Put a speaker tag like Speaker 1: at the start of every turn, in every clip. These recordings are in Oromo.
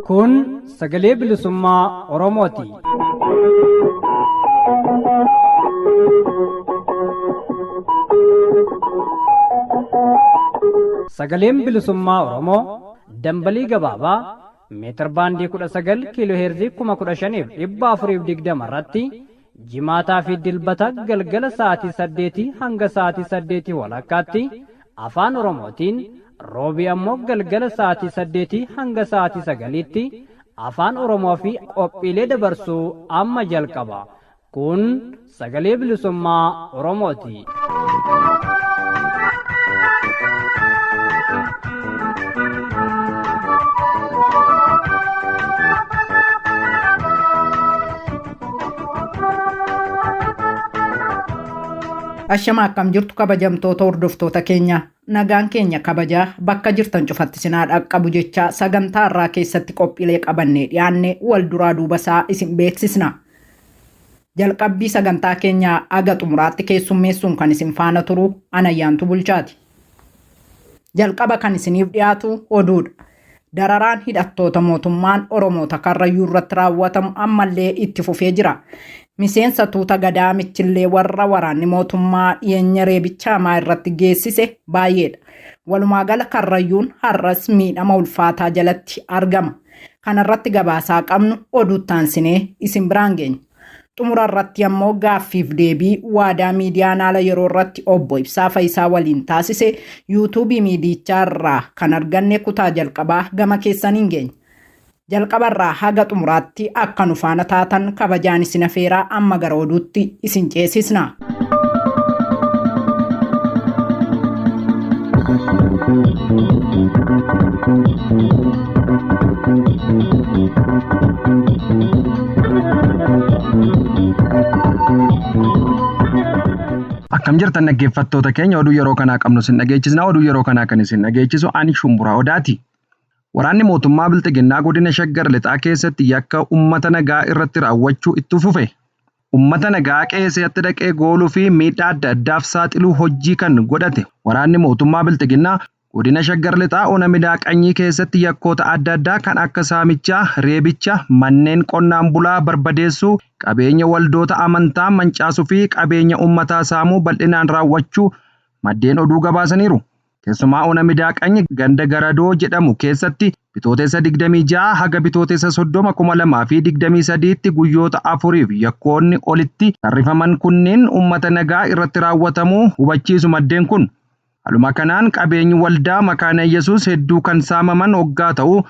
Speaker 1: Kun sagalee bilisummaa Oromooti. Sagaleen bilisummaa Oromoo dambalii gabaabaa meetir baandii 19 kiiloo heerzii 15,420 irratti jimaataa fi dilbata galgala sa'aatii 8 hanga sa'aatii 8 walakkaatti afaan Oromootiin roobii ammoo galgala sa'aatii 8 hanga sa'aatii 9tti afaan Oromoo fi qophiilee dabarsuu amma jalqaba. Kun sagalee bilisummaa Oromooti.
Speaker 2: Ashama akkam jirtu kabajamtoota hordoftoota keenya nagaan keenya kabajaa bakka jirtan cufatti sinaa dhaqqabu jechaa sagantaa irraa keessatti qophiilee qabannee dhiyaanne wal duraa duuba isaa isin beeksisna. Jalqabbii sagantaa keenyaa aga xumuraatti keessummeessuun kan isin faana turu Anayyaantu Bulchaati. Jalqaba kan isiniif dhiyaatu oduudha. Dararaan hidhattoota mootummaan Oromoota Karrayyuu irratti raawwatamu ammallee itti fufee jira. Miseensa tuuta gadaa Michillee warra waraanni mootummaa dhiyeenya reebicha hamaa irratti geessise baay'eedha. Walumaa gala Karrayyuun har'as miidhama ulfaataa jalatti argama. Kanarratti gabaasaa qabnu oduutti aansinee isin biraan geenya. Xumura irratti ammoo gaaffiif deebii waadaa miidiyaan haala yeroo irratti obbo Ibsaa Fayisaa waliin taasise yuutuubii miidiyichaa irraa kan arganne kutaa jalqabaa gama keessaniin geenya. Jalqaba irraa haga xumuraatti akka nu faana taatan kabajaan isin afeeraa amma gara oduutti isin ceesisna.
Speaker 3: Akkam jirtan dhaggeeffattoota keenya oduu yeroo kanaa qabnu isin dhageechisna. Oduu yeroo kanaa kan isin dhageechisu ani Shumburaa Odaati. Waraanni mootummaa Bilxiginnaa godina Shaggar Lixaa keessatti yakka uummata nagaa irratti raawwachuu itti fufe. Uummata nagaa qe'eesaatti dhaqee gooluu fi miidhaa adda addaaf saaxiluu hojii kan godhate waraanni mootummaa Bilxiginnaa godina Shaggar Lixaa Ona Midaaqanyii keessatti yakkoota adda addaa kan akka saamichaa, reebicha, manneen qonnaan bulaa barbadeessuu, qabeenya waldoota amantaa mancaasuu fi qabeenya uummataa saamuu bal'inaan raawwachuu maddeen oduu gabaasaniiru. Keessumaa Ona Midaaqanyi ganda Garadoo jedhamu keessatti bitootessa 26 haga bitootessa 30 2023tti guyyoota afuriif yakkoonni olitti tarrifaman kunneen uummata nagaa irratti raawwatamuu hubachiisu maddeen kun. Haaluma kanaan qabeenyi waldaa Makaana Yesuus hedduu kan saamaman hoggaa ta'u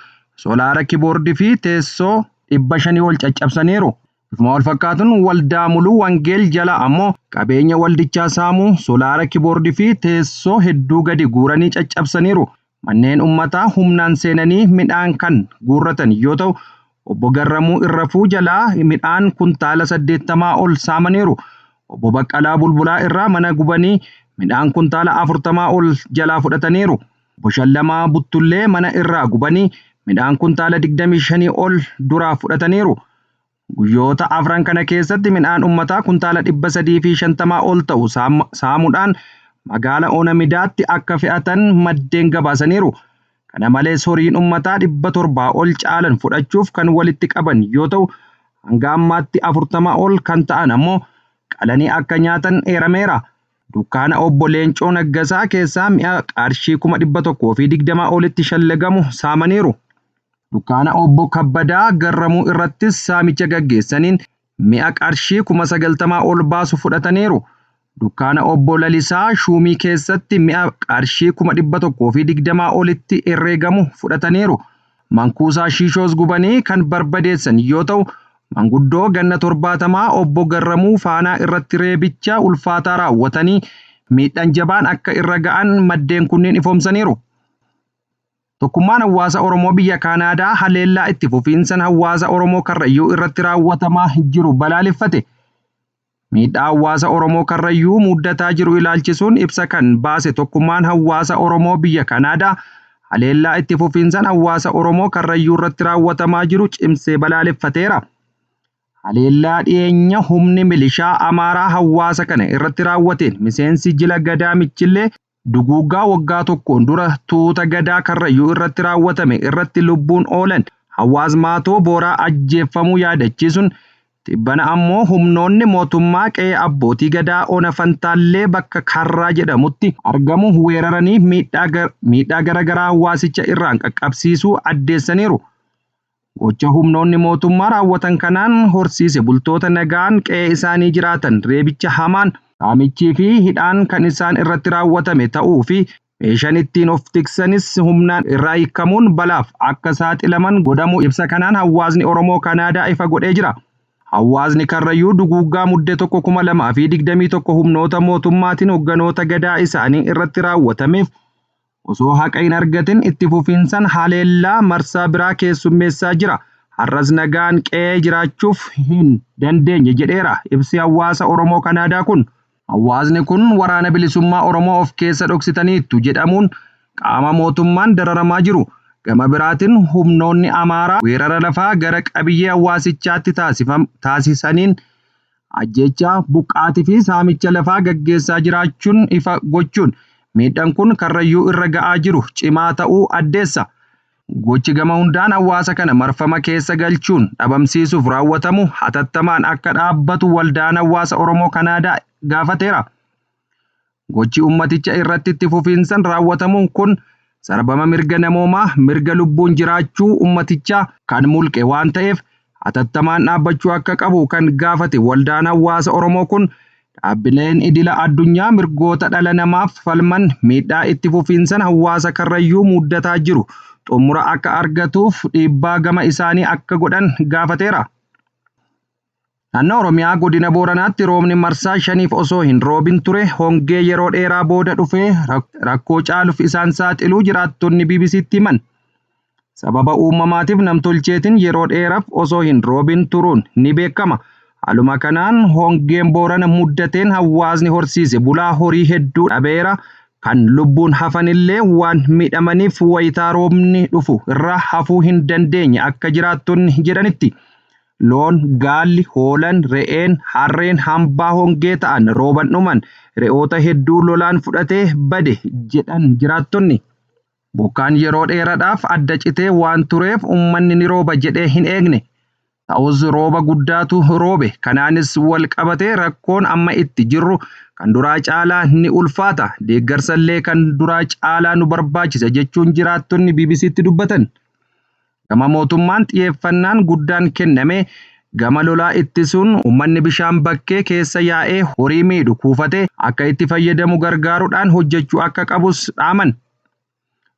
Speaker 3: soolaara kiboordii fi teessoo 500 ol caccabsaniiru. Bifuma wal fakkaatuun waldaa muluu Wangeel jala ammoo qabeenya waldichaa saamuu soolaara kiboordii fi teessoo hedduu gadi guuranii caccabsaniiru. Manneen uummataa humnaan seenanii midhaan kan guurratan yoo ta'u obbo Garramuu Irrafuu jalaa midhaan kuntaala 80 ol saamaniiru. Obbo Baqqalaa Bulbulaa irraa mana gubanii midhaan kuntaala 40 ol jalaa fudhataniiru. Obbo Shallamaa Buttullee mana irraa gubanii midhaan kuntaala 25 ol duraa fudhataniiru. Guyyoota afran kana keessatti midhaan uummataa kuntaala 350 ol ta'u saamuudhaan magaala Ona Midaatti akka fe'atan maddeen gabaasaniiru. Kana malees horiin uummataa 700 ol caalan fudhachuuf kan walitti qaban yoo ta'u hanga ammaatti 40 ol kan ta'an ammoo qalanii akka nyaatan eerameera. Dukkaana obbo Leencoo Naggasaa keessaa mi'a qarshii 120,000 olitti shallagamu saamaniiru. Dukkaana obbo Kabbadaa Garramuu irrattis saamicha gaggeessaniin mi'a qarshii 90,000 ol baasu fudhataniiru. Dukkaana obbo Lalisaa Shuumii keessatti mi'a qarshii 120,000 olitti herreegamu fudhataniiru. Mankuusaa Shiishoos gubanii kan barbadeessan yoo ta'u manguddoo ganna 70 obbo Garramuu Faanaa irratti reebicha ulfaataa raawwatanii miidhaan jabaan akka irra ga'an maddeen kunneen ifoomsaniiru. Tokkummaan hawaasa Oromoo biyya Kaanaadaa haleellaa itti fufiinsan hawaasa Oromoo Karrayyuu irratti raawwatamaa jiru balaaleffate. Miidhaa hawaasa Oromoo Karrayyuu muddataa jiru ilaalchisuun ibsa kan baase tokkummaan hawaasa Oromoo biyya Kaanaadaa haleellaa itti fufiinsan hawaasa Oromoo Karrayyuu irratti raawwatamaa jiru cimsee balaaleffateera. Haleellaa dhiyeenya humni milishaa Amaaraa hawaasa kana irratti raawwateen miseensi jila Gadaa Michillee duguuggaa waggaa tokkoon dura tuuta Gadaa Karrayyuu irratti raawwatame irratti lubbuun oolan hawaas Maatoo Booraa ajjeeffamuu yaadachiisuun tibbana ammoo humnoonni mootummaa qe'ee abbootii Gadaa Ona Fantaallee bakka Karraa jedhamutti argamu weeraranii miidhaa garaagaraa hawaasicha irraan qaqqabsiisuu addeessaniiru. Gocha humnoonni mootummaa raawwatan kanaan horsiise bultoota nagaan qe'ee isaanii jiraatan reebicha hamaan saamichii fi hidhaan kan isaan irratti raawwatame ta'uu fi meeshaan ittiin of tiksanis humnaan irraa hiikamuun balaaf akka saaxilaman godhamu ibsa kanaan hawaasni Oromoo Kanaadaa ifa godhee jira. Hawaasni Karrayyuu duguuggaa Mudde 1, 2021 humnoota mootummaatiin hogganoota gadaa isaanii irratti raawwatameef osoo haqa hin argatin itti fufiinsan haleellaa marsaa biraa keessummeessaa jira. Har'as nagaan qe'ee jiraachuuf hin dandeenye jedheera ibsi hawaasa Oromoo Kanaadaa kun. Hawaasni kun waraana bilisummaa Oromoo of keessa dhoksitaniittu jedhamuun qaama mootummaan dararamaa jiru. Gama biraatiin humnoonni Amaaraa weerara lafaa gara qabiyyee hawaasichaatti taasisaniin ajjeechaa, buqqaatii fi saamicha lafaa gaggeessaa jiraachuun ifa gochuun miidhaan kun Karrayyuu irra ga'aa jiru cimaa ta'uu addeessa. Gochi gama hundaan hawaasa kana marfama keessa galchuun dhabamsiisuuf raawwatamu hatattamaan akka dhaabbatu waldaan hawaasa Oromoo Kanaadaa gaafateera. Gochi ummaticha irratti itti fufiinsan raawwatamu kun sarbama mirga namoomaa, mirga lubbuun jiraachuu ummatichaa kan mulqe waan ta'eef hatattamaan dhaabbachuu akka qabu kan gaafate waldaan hawaasa Oromoo kun dhaabbileen idila addunyaa mirgoota dhala namaaf falman miidhaa itti fufiinsan hawaasa Karrayyuu muddataa jiru xumura akka argatuuf dhiibbaa gama isaanii akka godhan gaafateera. Naannoo Oromiyaa godina Booranaatti roobni marsaa 5f osoo hin roobin ture hongee yeroo dheeraa booda dhufee rakkoo caaluuf isaan saaxiluu jiraattonni BBCtti himan. Sababa uumamaatiif namtolcheetiin yeroo dheeraaf osoo hin roobin turuun ni beekama. Haaluma kanaan hongeen Boorana muddateen hawaasni horsiise bulaa horii hedduu dhabeera. Kan lubbuun hafanillee waan miidhamaniif wayitaa roobni dhufu irraa hafuu hin dandeenye akka jiraattonni jedhanitti. Loon, gaalli, hoolaan, re'een, harreen hambaa hongee ta'an rooban dhuman re'oota hedduu lolaan fudhatee bade jedhan jiraattonni. Bokkaan yeroo dheeraadhaaf adda citee waan tureef uummanni ni rooba jedhee hin eegne. Ta'us rooba guddaatu roobe. Kanaanis wal qabatee rakkoon amma itti jirru kan duraa caalaa ni ulfaata. Deeggarsallee kan duraa caalaa nu barbaachisa jechuun jiraattonni BBCtti dubbatan. Gama mootummaan xiyyeeffannaan guddaan kenname gama lolaa ittisuun uummanni bishaan bakkee keessa yaa'ee horii miidhu kuufatee akka itti fayyadamu gargaaruudhaan hojjechuu akka qabus dhaaman.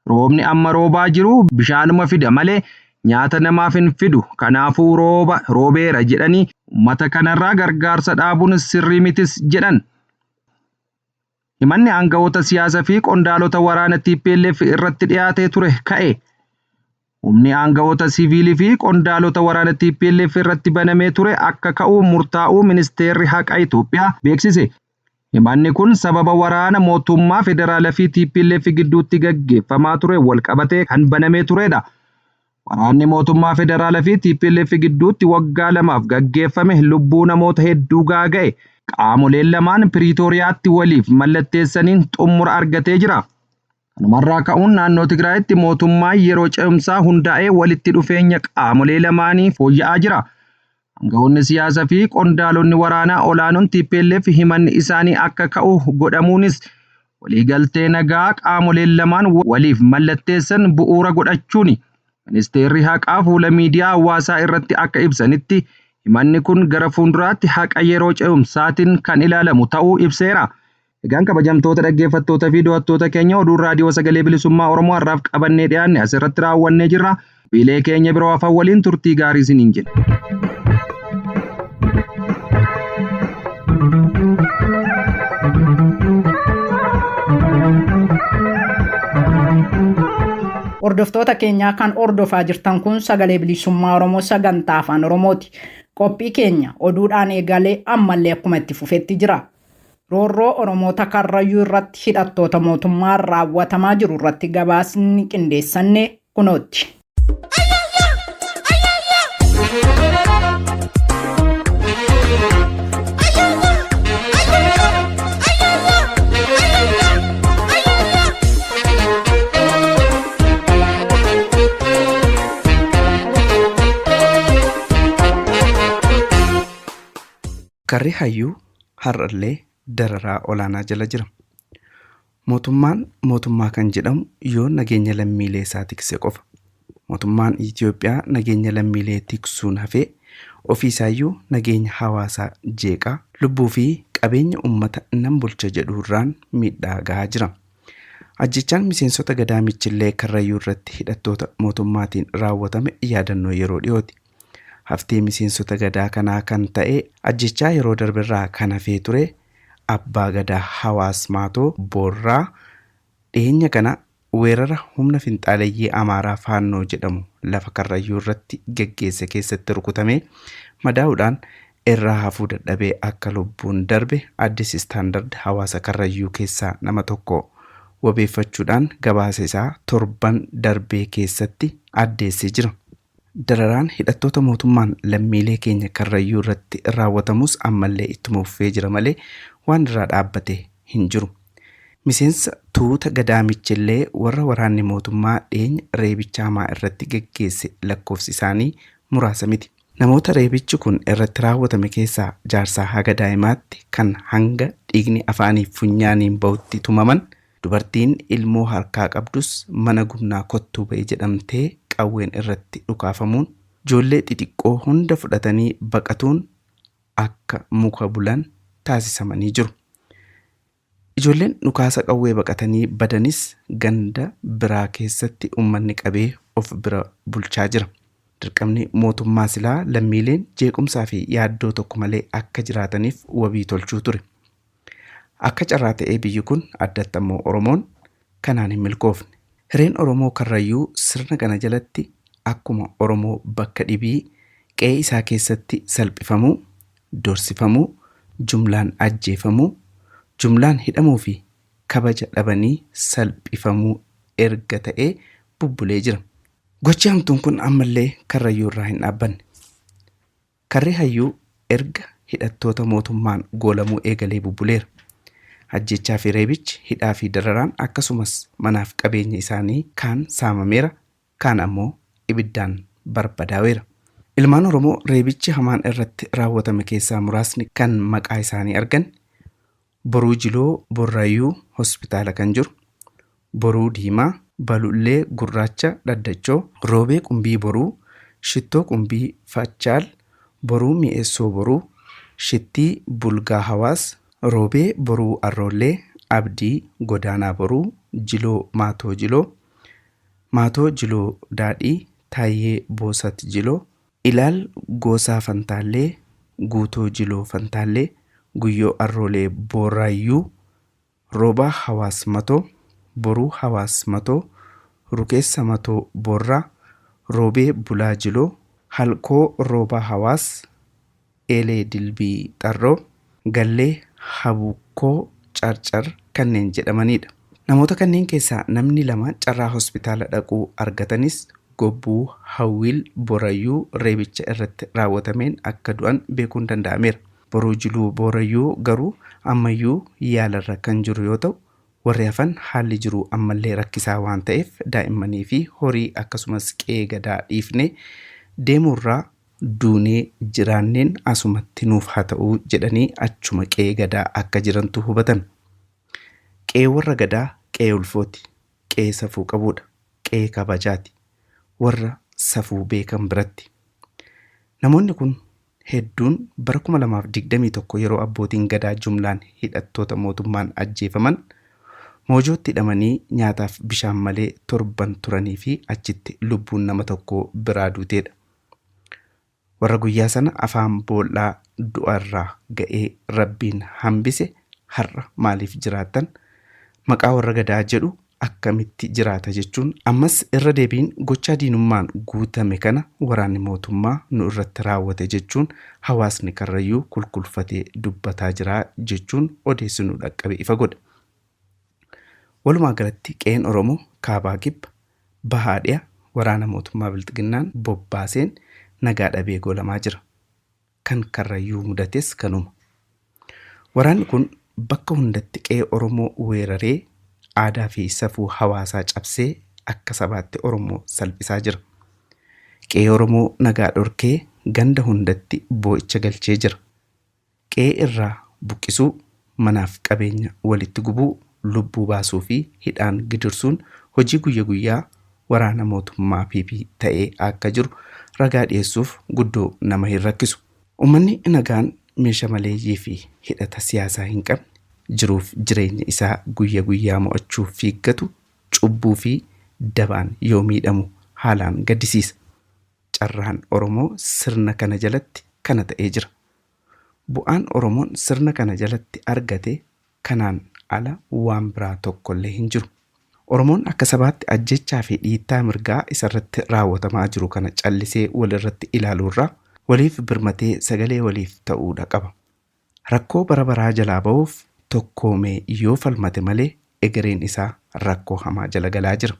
Speaker 3: Roobni amma roobaa jiru bishaanuma fida malee nyaata namaaf hin fidu. Kanaafuu rooba roobeera jedhanii uummata kanarraa gargaarsa dhaabuun sirrii mitis jedhan. Himanni aangawoota siyaasaa fi qondaalota waraana TPLF irratti dhiyaatee ture ka'e. Humni aangawoota siviilii fi qondaalota waraana TPLF irratti banamee ture akka ka'u murtaa'uu ministeerri haqaa Itoophiyaa beeksise. Himanni kun sababa waraana mootummaa federaalaa fi TPLF gidduutti gaggeeffamaa ture wal qabatee kan banamee turedha. Waraanni mootummaa federaalaa fi TPLF gidduutti waggaa lamaaf gaggeeffame lubbuu namoota hedduu gaaga'e. Qaamoleen lamaan Piriitooriyaatti waliif mallatteessaniin xumura argatee jira. Kanumarraa ka'uun naannoo Tigraayitti mootummaan yeroo ce'umsaa hundaa'ee walitti dhufeenya qaamolee lamaanii fooyya'aa jira. Aangawoonni siyaasaa fi qondaalonni waraanaa olaanoon TPLF himanni isaanii akka ka'u godhamuunis waliigaltee nagaa qaamoleen lamaan waliif mallatteessan bu'uura godhachuuni. Ministeerri haqaa fuula miidiyaa hawaasaa irratti akka ibsanitti himanni kun gara fuulduraatti haqa yeroo ce'umsaatiin kan ilaalamu ta'uu ibseera. Egaan kabajamtoota dhaggeeffattoota fi daawwattoota keenya oduun raadiyoo sagalee bilisummaa Oromoo har'aaf qabannee dhiyaanne asirratti raawwannee jirra. Biilee keenya biroo hafan waliin turtii gaarii isiniin jenna.
Speaker 2: Hordoftoota keenyaa kan hordofaa jirtan kun sagalee bilisummaa Oromoo sagantaa afaan Oromooti. Qophii keenya oduudhaan eegalee ammallee akkuma itti fufetti jira. Roorroo Oromoota Karrayyuu irratti hidhattoota mootummaan raawwatamaa jiru irratti gabaasni qindeessanne kunootti.
Speaker 4: Karri Hayyuu har'allee dararaa olaanaa jala jira. Mootummaan mootummaa kan jedhamu yoo nageenya lammiilee isaa tikse qofa. Mootummaan Itoophiyaa nageenya lammiilee tiksuun hafee ofiisaayyuu nageenya hawaasaa jeeqaa lubbuu fi qabeenya uummata nan bulcha jedhu irraan miidhaa gahaa jira. Ajjechaan miseensota gadaa Michillee Karrayyuu irratti hidhattoota mootummaatiin raawwatame yaadannoo yeroo dhiyooti. Haftee miseensota gadaa kanaa kan ta'e ajjechaa yeroo darberraa kan hafee ture abbaa gadaa Hawaas Maatoo Boorraa dhiyeenya kana weerara humna finxaaleyyii Amaaraa Faannoo jedhamu lafa Karrayyuu irratti geggeesse keessatti rukutamee madaa'uudhaan irraa hafuu dadhabee akka lubbuun darbe Addis Standard hawaasa Karrayyuu keessaa nama tokko wabeeffachuudhaan gabaasa isaa torban darbee keessatti addeessee jira. Dararaan hidhattoota mootummaan lammiilee keenya Karrayyuu irratti raawwatamus ammallee ittuma fufee jira malee waan irraa dhaabbate hin jiru. Miseensa tuuta gadaa Michillee warra waraanni mootummaa dhiyeenya reebicha hamaa irratti geggeesse lakkoofsi isaanii muraasa miti. Namoota reebichi kun irratti raawwatame keessaa jaarsaa haga daa'imaatti kan hanga dhiigni afaanii funyaaniin bahutti tumaman, dubartiin ilmoo harkaa qabdus mana gumnaa kottuu ba'e jedhamtee qawween irratti dhukaafamuun ijoollee xixiqqoo hunda fudhatanii baqatuun akka muka bulan taasisamanii jiru. Ijoolleen dhukaasa qawwee baqatanii badanis ganda biraa keessatti uummanni qabee of bira bulchaa jira. Dirqamni mootummaa silaa lammiileen jeequmsaa fi yaaddoo tokko malee akka jiraataniif wabii tolchuu ture. Akka carraa ta'ee biyyi kun addatti ammoo Oromoon kanaan hin milkoofne. Hireen Oromoo Karrayyuu sirna kana jalatti akkuma Oromoo bakka dhibii qe'ee isaa keessatti salphifamuu, dorsifamuu, jumlaan ajjeefamuu, jumlaan hidhamuu fi kabaja dhabanii salphifamuu erga ta'ee bubbulee jira. Gochi hamtuun kun ammallee Karrayyuu irraa hin dhaabbanne. Karri Hayyuu erga hidhattoota mootummaan goolamuu eegalee bubbuleera. Ajjechaa fi reebichi, hidhaa fi dararaan akkasumas manaaf qabeenya isaanii kaan saamameera, kaan ammoo ibiddaan barbadaa'eera. Ilmaan Oromoo reebichi hamaan irratti raawwatame keessaa muraasni kan maqaa isaanii argan Boruu Jiloo Borrayyuu hospitaala kan jiru, Boruu Diimaa, Balullee Gurraacha Dhaddachoo, Roobee Qumbii Boruu, Shittoo Qumbii Fachaal, Boruu Mi'eessoo Boruu, Shittii Bulgaa Hawaas, Roobee Boruu Arroollee, Abdii Godaanaa Boruu, Jiloo Maatoo Jiloo, Maatoo Jiloo Daadhii, Taayyee Boosat Jiloo, Ilaal Goosaa Fantaallee, Guutoo Jiloo Fantaallee, Guyyoo Arroolee Booraayyuu, Roobaa Hawaas Matoo, Boruu Hawaas Matoo, Rukeessa Matoo Boorraa, Roobee Bulaa Jiloo, Halkoo Roobaa Hawaas, Eelee Dilbii Xarroo, Gallee Habukkoo Carcar kanneen jedhamanidha. Namoota kanneen keessaa namni lama carraa hospitaala dhaquu argatanis Gobbuu Hawwiil Borayyuu reebicha irratti raawwatameen akka du'an beekuun danda'ameera. Boruu Jiluu Borayyuu garuu ammayyuu yaalarra kan jiru yoo ta'u, warri hafan haalli jiruu ammallee rakkisaa waan ta'eef daa'immanii fi horii akkasumas qe'ee gadaa dhiifnee deemuurraa duunee jiraanneen asumatti nuuf haa ta'uu jedhanii achuma qe'ee gadaa akka jirantu hubatame. Qe'ee warra gadaa qe'ee ulfooti. Qe'ee safuu qabuudha. Qe'ee kabajaati. Warra safuu beekan biratti. Namoonni kun hedduun bara 2021 yeroo abbootiin gadaa jumlaan hidhattoota mootummaan ajjeefaman Moojootti hidhamanii nyaataaf bishaan malee torban turanii fi achitti lubbuun nama tokkoo biraa duuteedha. Warra guyyaa sana afaan boollaa du'a irraa ga'ee Rabbiin hambise har'a maaliif jiraattan? Maqaa warra gadaa jedhu akkamitti jiraata jechuun ammas irra deebiin gochaa diinummaan guutame kana waraanni mootummaa nu irratti raawwate jechuun hawaasni Karrayyuu kulkulfatee dubbataa jira jechuun odeessi nu dhaqqabe ifa godha. Walumaa galatti qe'een Oromoo kaabaa kibba, bahaa dhiha waraana mootummaa Bilxiginnaan bobbaaseen nagaa dhabee goolamaa jira. Kan Karrayyuu mudates kanuma. Waraanni kun bakka hundatti qe'ee Oromoo weeraree aadaa fi safuu hawaasaa cabsee akka sabaatti Oromoo salphisaa jira. Qe'ee Oromoo nagaa dhorkee ganda hundatti boo'icha galchee jira. Qe'ee irraa buqqisuu, manaaf qabeenya walitti gubuu, lubbuu baasuu fi hidhaan gidirsuun hojii guyya guyyaa waraana mootummaa PP ta'ee akka jiru ragaa dhiyeessuuf guddoo nama hin rakkisu. Uummanni nagaan meesha maleeyyii fi hidhata siyaasaa hin qabne jiruuf jireenya isaa guyya guyyaa mo'achuuf fiiggatu cubbuu fi dabaan yoo miidhamu haalaan gaddisiisa. Carraan Oromoo sirna kana jalatti kana ta'ee jira. Bu'aan Oromoon sirna kana jalatti argate kanaan ala waan biraa tokkollee hin jiru. Oromoon akka sabaatti ajjechaa fi dhiittaa mirgaa isarratti raawwatamaa jiru kana callisee walirratti ilaaluurraa waliif birmatee sagalee waliif ta'uudha qaba. Rakkoo bara baraa jalaa ba'uuf tokkoomee yoo falmate malee egereen isaa rakkoo hamaa jala galaa jira.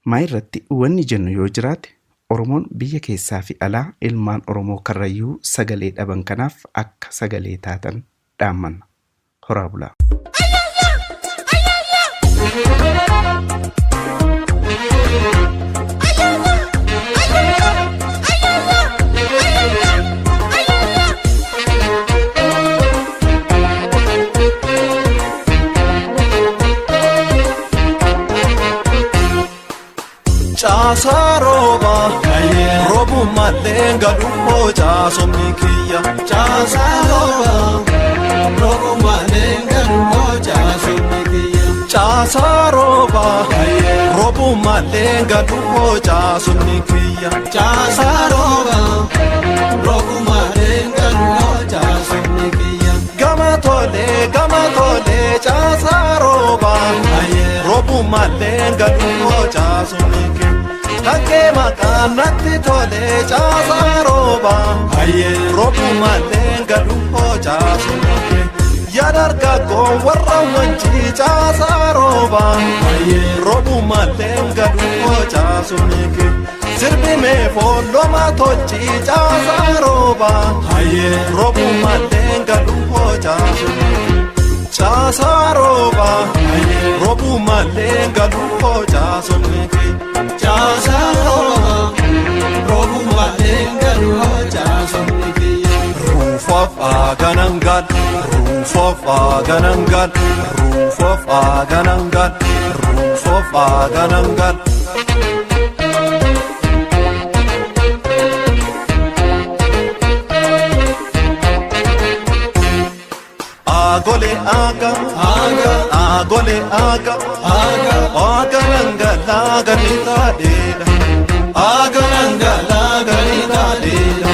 Speaker 4: Maa irratti wanni jennu yoo jiraate Oromoon biyya keessaa fi alaa ilmaan Oromoo Karrayyuu sagalee dhaban kanaaf akka sagalee taatan dhaammanna. Horaa bulaa.
Speaker 5: Caasaa rooba roobummallee gadhummoo caasomni kiyya. Caasaa rooba roobummallee gadhummoo caasomni kiyya. Caasaa rooba roobummallee gadhummoo caasomni kiyya. Caasaa rooba roobummallee gadhummoo caasomni kiyya. Gama tolee gama tolee caasaa rooba roobummallee gadhummoo caasomni kiyya. Kankee maqaan natti tolee caasaa rooba roobummallee gadhummoo caasomni kiyya. Yadargaggoo warra wanci caasaa rooba roobummallee gadhummoo caasomni kiyya. Sirbi meefoo loma tolchi caasaa rooba roobummallee gadhummoo caasomni kiyya. Caasaa rooba roobummallee gadhummoo caasomni kiyya. Caasaa rooba roobummallee gadhummoo caasomni kiyya. Ruufoof aganangal ruufoof aganangal ruufoof aganangal ruufoof aganangal. Agole aga aga agole aga aga aganangala ganita deda aganangala ganita deda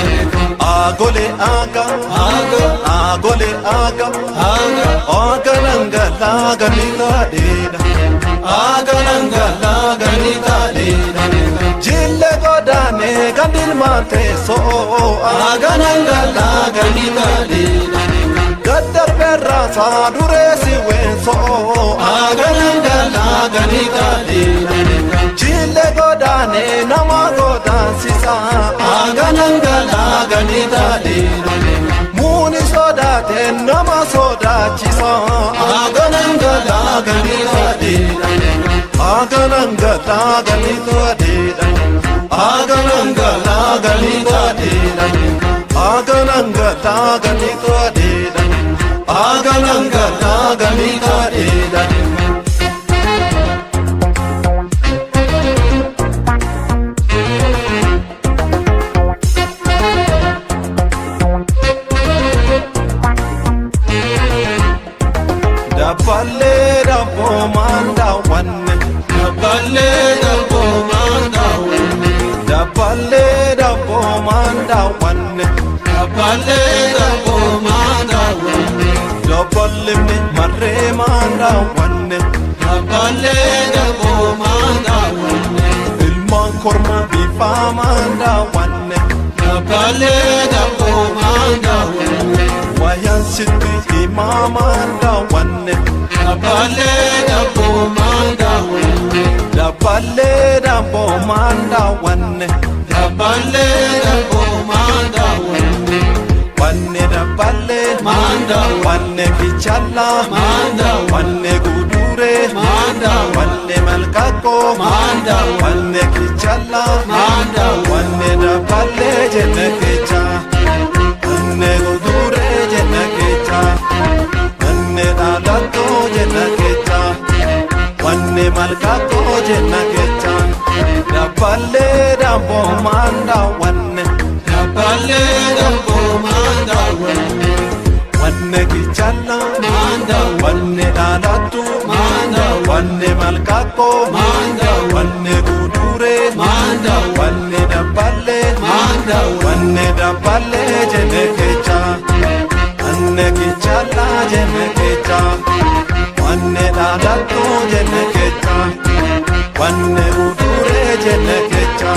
Speaker 5: agole aga aga agole aga aga aganangala ganita deda aganangala ganita deda jille godane gandilmante so aganangala ganita deda gaddar berraasaa dureessi weensoo aganangala ganita deda jille godaane nama godaansisa aganangala ganita deda muuni sodaate nama sodaachisa aganangala ganita deda aganangala ganita deda aganangala ganita deda aganangala ganita deda aganangala ganita deda. Dabballee dabboomaan daawwanne. Dabballee dabboomaan daawwanne. Dabballee dabboomaan daawwanne. Dabballee dabboomaan daawwanne. Dabballee marree maan daawwanne. Dabballee dabboomaan daawwanne. Ilmaan korma bifaa maan daawwanne. Dabballee dabboomaan daawwanne. Wayaan sitti himaa maan daawwanne. Dabballee dabboomaan daawwanne. Dabballee dabboomaan daawwanne. Dabballee dabboomaan daawwanne. Wanne dabballee maan daawwanne. Wanne kichallaa maan daawwanne. Wanne guduree maan daawwanne. Wanne malkakkoo maan daawwanne. Wanne kichallaa maan daawwanne. Wanne dabballee jenne kecha. Wanne guduree jenne kecha. jenna kecha. Wanne malkaakoo jenna kecha. Dabballee damboo maandaa wanne. Dabballee damboo maandaa wanne. Wanne kichalla maandaa wanne dhaalattu maandaa wanne malkaakoo maandaa wanne guduree maandaa wanne dabballee maandaa wanne dabballee jenne kecha. Wanne kichalla jenne kecha. Wanne dhaalattu jenne kecha. Wanne guduree jenne kecha.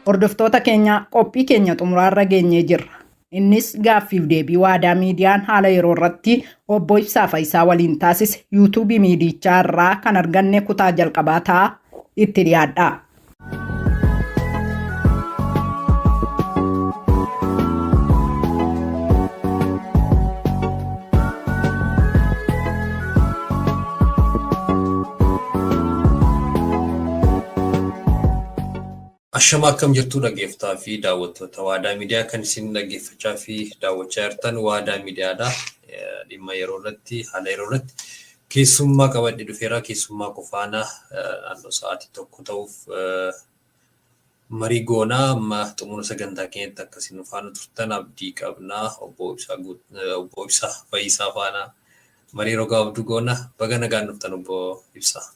Speaker 2: Hordoftoota keenya, qophii keenya xumuraarra geenyee jirra. Innis gaaffiif deebii Waadaa Miidiyaan haala yeroo irratti obbo Ibsaa Fayisaa waliin taasise yuutuubii miidiyichaa irraa kan arganne kutaa jalqabaa ta'a, itti dhiyaadha.
Speaker 6: Ashama, akkam jirtu dhaggeeffataa fi daawwattoota Waadaa Miidiyaa? Kan isin dhaggeeffachaa fi daawwachaa jirtan Waadaa Miidiyaadha. Dhimma yeroo irratti, haala yeroo irratti keessummaa qabadhe dhufeera. Keessummaa qofaana naannoo sa'aatii 1 ta'uuf marii goonaa. Amma xumura sagantaa keenyatti akka isin nu faana turtan abdii qabna. Obbo Ibsaa Fayyisaa faana marii yeroo gabaabduu goona. Baga nagaan dhuftan, obbo Ibsaa.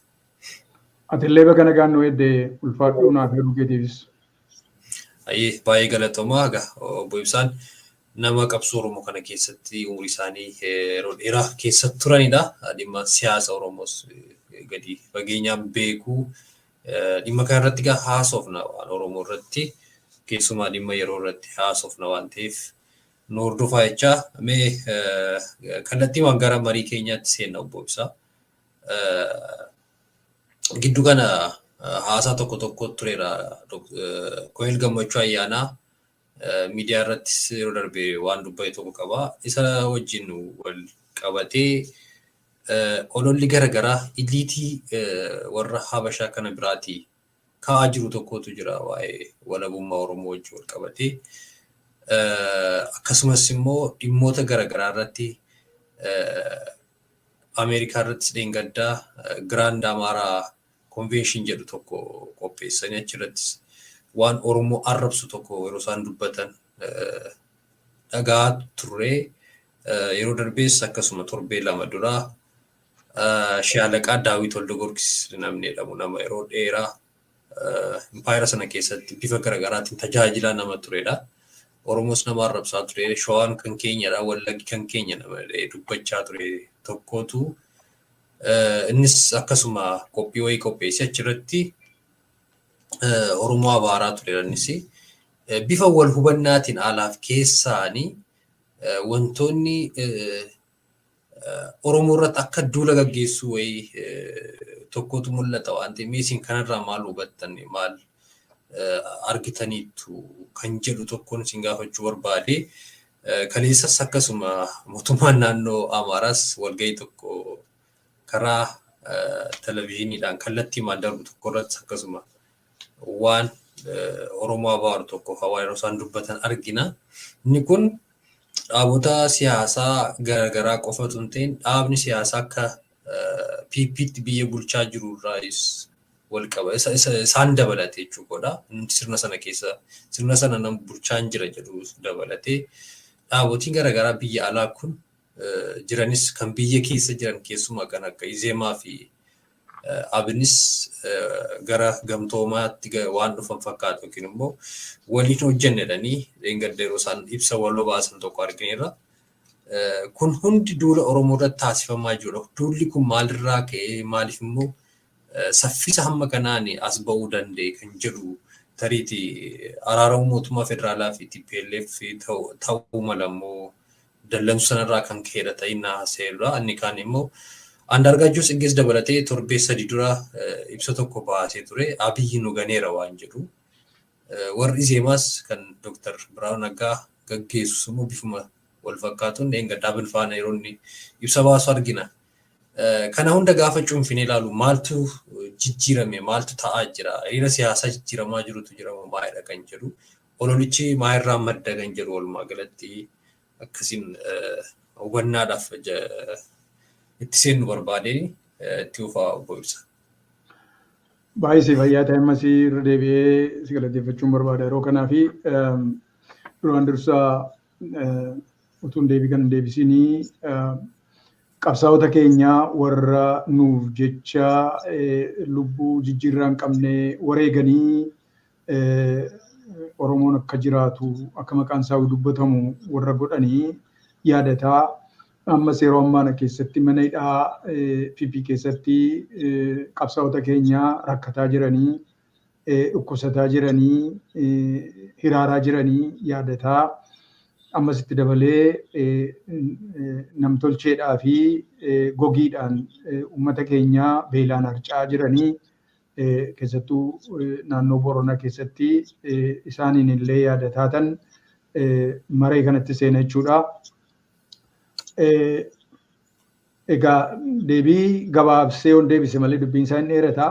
Speaker 7: Atillee baga nagaan nu eedde, ulfaadhuu naaf heeruu keetiifis.
Speaker 6: Baay'ee galatoomaa. Egaa obbo Ibsaan nama qabsoo Oromoo kana keessatti umurii isaanii yeroo dheeraa keessa turanidha. Dhimma siyaasa Oromoos gadi fageenyaan beekuu. Dhimma kana irratti egaa haasofna, waan Oromoo irratti, keessumaa dhimma yeroo irratti haasofna waan ta'eef nu hordofaa jechaa, mee kallattiiwwan gara marii keenyaatti seenna, obbo Ibsaa. Giddu kana haasaa tokko tokko tureera. Koloneel Gammachuu Ayyaanaa miidiyaa irrattis yeroo darbe waan dubbate tokko qaba. Isa wajjin wal qabatee ololli garaagaraa iliitii warra Habashaa kana biraatii ka'aa jiru tokkotu jira, waa'ee walabummaa Oromoo wajjin wal qabatee. Akkasumas immoo dhimmoota garaagaraa irratti Ameerikaa irrattis dheengaddaa Grand Amaaraa Convention jedhu tokko qopheessanii achirrattis waan Oromoo arrabsu tokko yeroo isaan dubbatan dhagaa turre. Yeroo darbees akkasuma torbee 2 dura Shaalaqaa Daawit Waldagoorgis namni jedhamu, nama yeroo dheeraa impaayera sana keessatti bifa garaagaraatiin tajaajilaa nama turedha. Oromoos nama arrabsaa ture. Shawaan kan keenyadha, Wallaggi kan keenya nama dubbachaa ture tokkotu innis akkasuma qophii wayii qopheessee achirratti Oromoo abaaraa ture innis. Bifa wal hubannaatiin alaaf keessaanii wantoonni Oromoo irratti akka duula gaggeessuu wayii tokkotu mul'ata waan ta'eef, mee isin kanarraa maal hubattan, maal argitaniittu kan jedhu tokkoon isin gaafachuu barbaade. Kaleessas akkasuma mootummaan naannoo Amaaraas walgahii tokko karaa televizyiiniidhaan kallattiimaan darbu tokko irratti akkasuma waan Oromoo abaaru tokko hawaa yeroo isaan dubbatan argina. Inni kun dhaabota siyaasaa garaagaraa qofatu hin ta'in, dhaabni siyaasaa akka PP'tti biyya bulchaa jiru irraayis wal qaba. Isaan dabalate jechuudha. Sirna sana keessa sirna sana nama bulchaa jira jedhu dabalatee dhaabotiin garaagaraa biyya alaa kun jiranis, kan biyya keessa jiran keessumaa kan akka Izeemaa fi Abinis gara gamtoomaatti waan dhufan fakkaatu, yookiin immoo waliin hojjenne jedhanii dheengadda yeroo isaan ibsa waloo baasan tokko argineerra. Kun hundi duula Oromoo irratti taasifamaa jirudha. Duulli kun maalirraa ka'ee, maaliif immoo saffisa hamma kanaan as ba'uu danda'e kan jedhu, tariitii araaramuu mootummaa federaalaa fi TPLF ta'uu mala immoo dallansu sanarraa kan ka'edha ta'innaa haasa'eerra. Inni kaan immoo Andaargaachoo Tsiggees dabalatee torbee 3 dura ibsa tokko baasee ture. Abiyyi nu ganeera waan jedhu. Warri Izeemaas kan Dooktar Biraanuu Naggaa gaggeessus immoo bifuma wal fakkaatuun dheengaddaa Abin faana yeroo inni ibsa baasu argina. Kana hunda gaafa cuunfinee ilaalu maaltu jijjiirame, maaltu ta'aa jira, hiriira siyaasaa jijjiiramaa jirutu jira moo maalidha kan jedhu, ololichi maalirraa madda kan jedhu walumaa galatti akkasiin hubannaadhaaf itti seennu barbaadee itti fufaa, obbo Ibsa.
Speaker 7: Baay'ee fayyaa ta'e. Ammas irra deebi'ee si galateeffachuun barbaada yeroo kanaa fi duraan dursaa utuun deebii kana deebisinii qabsaa'ota keenya warra nuuf jecha lubbuu jijjiirraa hin qabne wareeganii Oromoon akka jiraatu, akka maqaan isaa dubbatamu warra godhanii yaadataa, ammas yeroo ammaa keessatti mana hidhaa PP keessatti qabsaa'ota keenya rakkataa jiranii, dhukkubsataa jiranii, hiraaraa jiranii yaadataa, ammas itti dabalee namtolcheedhaa fi gogiidhaan uummata keenya beelaan harca'aa jiranii, keessattuu naannoo Boronaa keessatti, isaaniin illee yaadataatan maree kanatti seena jechuudha. Egaa deebii gabaabsee yoon deebise malee dubbiin isaa hin dheerata.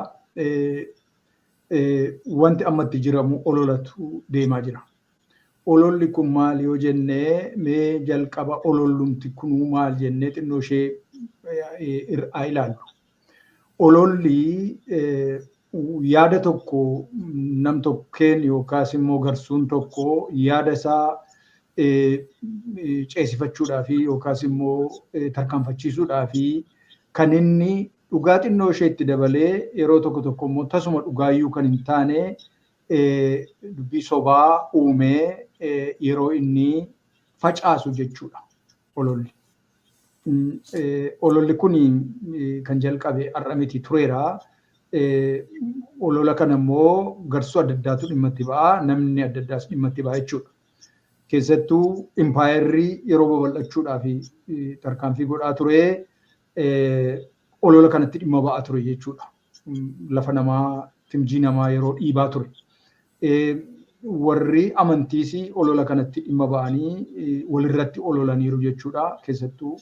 Speaker 7: Wanti ammatti jiramu ololatu deemaa jira. Ololli kun maal yoo jennee, mee jalqaba olollumti kunuu maal jennee xinnoo ishee haa ilaallu. Ololli yaada tokko nam tokkeen yookaas immoo garsuun tokko yaada isaa ceesifachuudhaa fi yookaas immoo tarkaanfachiisuudhaa fi kan inni dhugaa xinnoo ishee itti dabalee, yeroo tokko tokko immoo tasuma dhugaayyuu kan hin taane dubbii sobaa uumee yeroo inni facaasu jechuudha ololli. Ololli kun kan jalqabe har'a miti, tureera. Olola kana immoo garsuu adda addaatu dhimma itti ba'a. Namni adda addaas dhimma itti ba'a jechuudha. Keessattuu impaayerri yeroo babal'achuudhaaf tarkaanfii godhaa ture, olola kanatti dhimma ba'aa ture jechuudha. Lafa namaa, timjii namaa yeroo dhiibaa ture. Warri amantiis olola kanatti dhimma ba'anii walirratti ololaniiru jechuudha. Keessattuu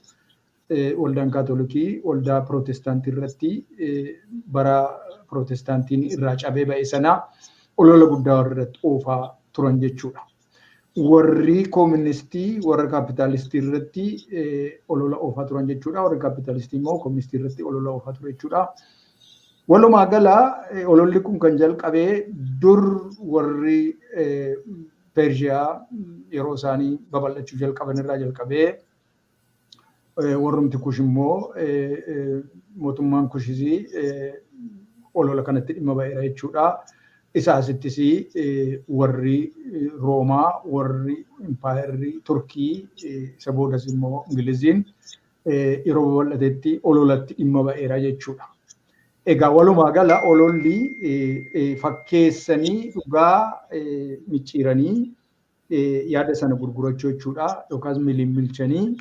Speaker 7: waldaan Kaatolikii waldaa Pirootestaantii irratti bara Pirootestaantiin irraa cabee ba'e sana olola guddaa irratti oofaa turan jechuudha. Warri kooministii warra kaapitaalistii irratti olola oofaa turan jechuudha. Warri kaapitaalistii immoo kooministii irratti olola oofaa ture jechuudha. Walumaa gala ololli kun kan jalqabee dur warri Peershiyaa yeroo isaanii babal'achuu jalqaban irraa jalqabee, warrumti Kush immoo, mootummaan Kushis olola kanatti dhimma ba'eera jechuudha. Isa asittis warri Roomaa, warri impaayerri Turkii, isa boodas immoo Ingiliziin yeroo babal'atetti ololatti dhimma ba'eera jechuudha. Egaa walumaa gala ololli fakkeessanii dhugaa micciiranii yaada sana gurgurachuu jechuudha. Yookaas milimmilchanii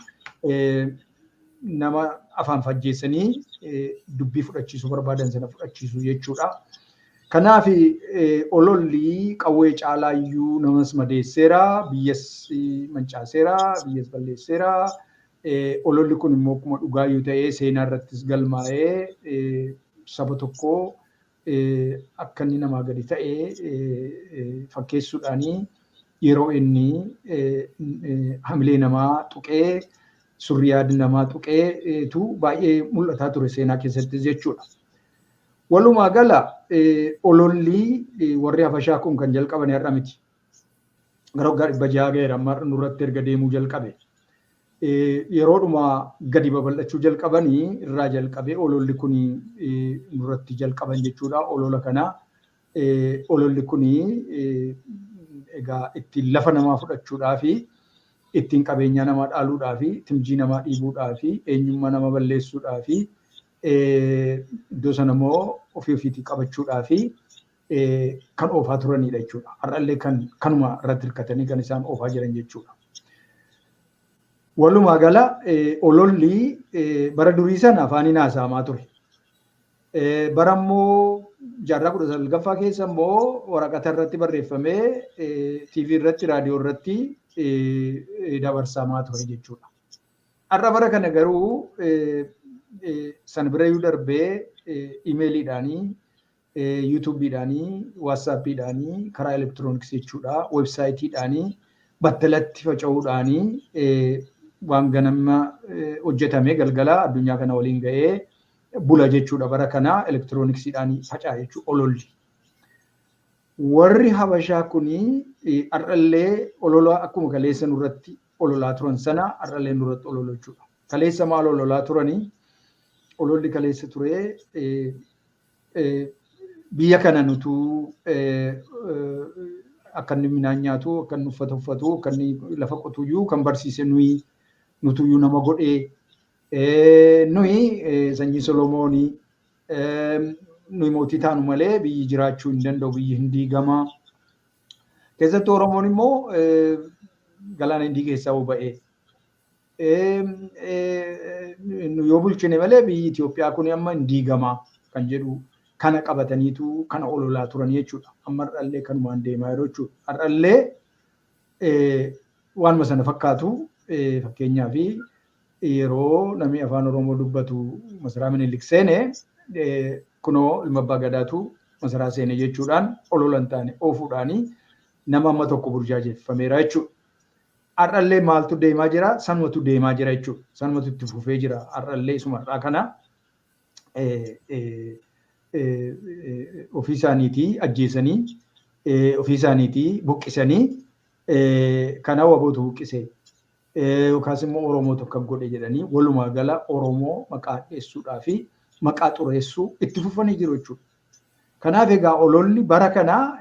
Speaker 7: nama afaan fajjeessanii dubbii fudhachiisuu barbaadan sana fudhachiisuu jechuudha. Kanaaf ololli qawwee caalaayyuu namas madeesseera, biyyas mancaaseera, biyyas balleesseera. Ololli kun immoo akkuma dhugaayyuu ta'ee seenaa irrattis galmaa'ee saba tokko akka inni namaa gadi ta'e fakkeessuudhaanii yeroo inni hamilee namaa tuqee, surrii yaada namaa tuqeetu baay'ee mul'ataa ture seenaa keessattis jechuudha. Walumaa gala ololli warri Habashaa kun kan jalqaban har'a miti. Gara waggaa 600 ga'eera amma nurratti erga deemuu jalqabe. Yeroodhuma gadi babal'achuu jalqabanii irraa jalqabee ololli kun nurratti jalqaban jechuudha. Olola kana, ololli kun egaa ittiin lafa namaa fudhachuudhaa fi ittiin qabeenyaa namaa dhaaluudhaa fi timjii namaa dhiibuudhaa fi eenyummaa nama balleessuudhaa fi iddoo sana immoo ofii ofiitii qabachuudhaa fi kan oofaa turanidha jechuudha. Har'allee kan kanuma irratti hirkatanii kan isaan oofaa jiran jechuudha. Walumaa gala ololli bara durii sana afaaniin haasa'amaa ture. Bara immoo jaarraa 19ffaa keessa immoo waraqata irratti barreeffamee TV irratti, raadiyoo irratti dabarsamaa ture jechuudha. Har'a bara kana garuu Sana birayyuu darbee imeeliidhaanii, yuutuubiidhaanii, waatsaappiidhaanii, karaa elektirooniksii jechuudha, weebsaayitiidhaanii, battalatti faca'uudhaanii waan ganama hojjetame galgala addunyaa kana waliin ga'ee bula jechuudha. Bara kana elektirooniksiidhaan faca'a jechuudha ololli. Warri Habashaa kuni har'allee olola akkuma kaleessa nurratti ololaa turan sana har'allee nurratti ololu jechuudha. Kaleessa maal ololaa turanii? Ololli kaleessa ture biyya kana nutuu akka inni midhaan nyaatu, akka inni uffata uffatu, akka inni lafa qotuyyuu kan barsiise nuyi, nutuyyuu nama godhee, nuyi sanyii Solomoonii, nuyi mootii taanu malee biyyi jiraachuu hin danda'u, biyyi hin diigama. Keessattuu Oromoon immoo galaana Hindii keessaa ba'ee. Yoo bulchine malee biyyi Itoophiyaa kun amma hin diigama kan jedhu kana qabataniitu kana ololaa turan jechuudha. Amma har'allee kanumaan deemaa jiru jechuudha. Har'allee waanuma sana fakkaatu, fakkeenyaaf yeroo namni afaan Oromoo dubbatu masaraa Minilik seene, kunoo ilma abbaa gadaatu masaraa seene jechuudhaan olola hin taane oofuudhaanii nama amma tokko burjaajeeffameera jechuudha. Har'allee maaltu deemaa jira? Sanumatu deemaa jira jechuudha. Sanumatu itti fufee jira. Har'allee isuma har'aa kana ofii isaaniitii ajjeesanii, ofii isaaniitii buqqisanii, kana wabootu buqqise yookaas immoo Oromoo tokko godhe jedhanii walumaa gala Oromoo maqaa dheessuudhaa fi maqaa xureessuu itti fufanii jiru jechuudha. Kanaaf egaa ololli bara kanaa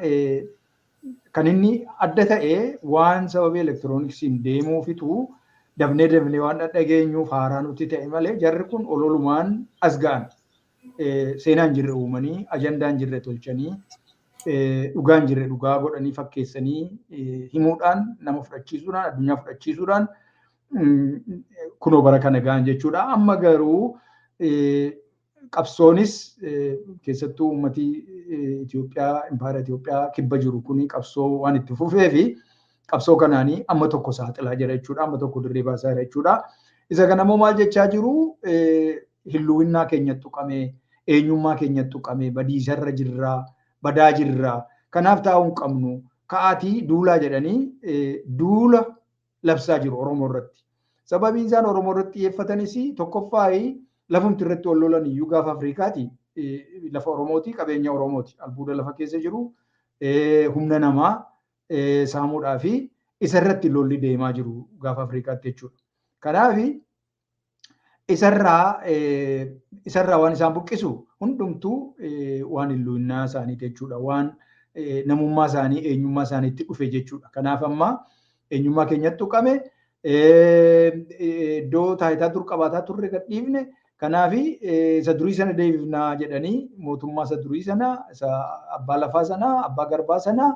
Speaker 7: kan inni adda ta'e waan sababii elektirooniksiin deemuufitu dafnee dafnee waan dhageenyuuf haaraa nutti ta'e malee jarri kun ololumaan as ga'an. Seenaan jirre uumanii, ajandaan jirre tolchanii, dhugaan jirre dhugaa godhanii fakkeessanii himuudhaan, nama fudhachiisuudhaan, addunyaa fudhachiisuudhaan kunoo bara kana ga'an jechuudha. Amma garuu qabsoonis keessattuu uummatii Itoophiyaa, impaayera Itoophiyaa kibba jiru kuni qabsoo waan itti fufee fi qabsoo kanaanii amma tokko saaxilaa jira jechuudha. Amma tokko dirree baasaa jira jechuudha. Isa kana immoo maal jechaa jiru? Hilluwinnaa keenya tuqamee, eenyummaa keenya tuqamee, badiisarra jirraa, badaa jirraa. Kanaaf taa'uu hin qabnu. Ka'aatii duulaa jedhanii duula labsaa jiru Oromoo irratti. Sababiin isaan Oromoo irratti xiyyeeffatanis tokkoffaa lafumti irratti wal lolan iyyuu gaafa Afrikaati. Lafa Oromooti, qabeenya Oromooti. Albuuda lafa keessa jiru, humna namaa saamuudhaa fi isa irratti lolli deemaa jiru gaafa Afrikaatti jechuudha. Kanaaf isarraa waan isaan buqqisu hundumtuu waan hilluunnaa isaaniiti jechuudha. Waan namummaa isaanii, eenyummaa isaaniitti dhufe jechuudha. Kanaaf amma eenyummaa keenyatti tuqame, iddoo taayitaa dur qabaataa turre gadhiifne, kanaaf isa durii sana deebifnaa jedhanii mootummaa isa durii sana, isa abbaa lafaa sana, abbaa garbaa sana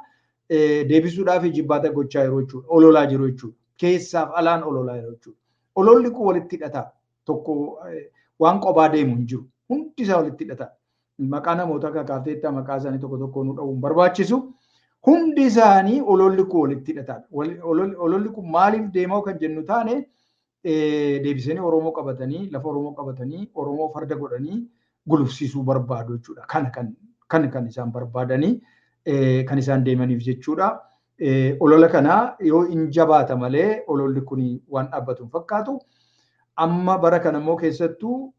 Speaker 7: deebisuudhaaf jibbaata gochaa jiru jechuudha. Ololaa jiru jechuudha. Keessaaf alaan ololaa jiru jechuudha. Ololli kun walitti hidhata. Tokko waan qophaa deemu hin jiru. Hundi isaa walitti hidhata. Maqaa namoota kakaafteetta maqaa isaanii tokko tokko nu dha'uun barbaachisu. Hundi isaanii ololli kun walitti hidhata. Ololli kun maaliif deemaa kan jennu taane, deebisanii Oromoo qabatanii, lafa Oromoo qabatanii, Oromoo farda godhanii gulufsiisuu barbaadu jechuudha. Kana kan isaan barbaadanii kan isaan deemaniif jechuudha. Olola kana yoo hin jabaata malee ololli kun waan dhaabbatu hin fakkaatu. Amma bara kana immoo keessattuu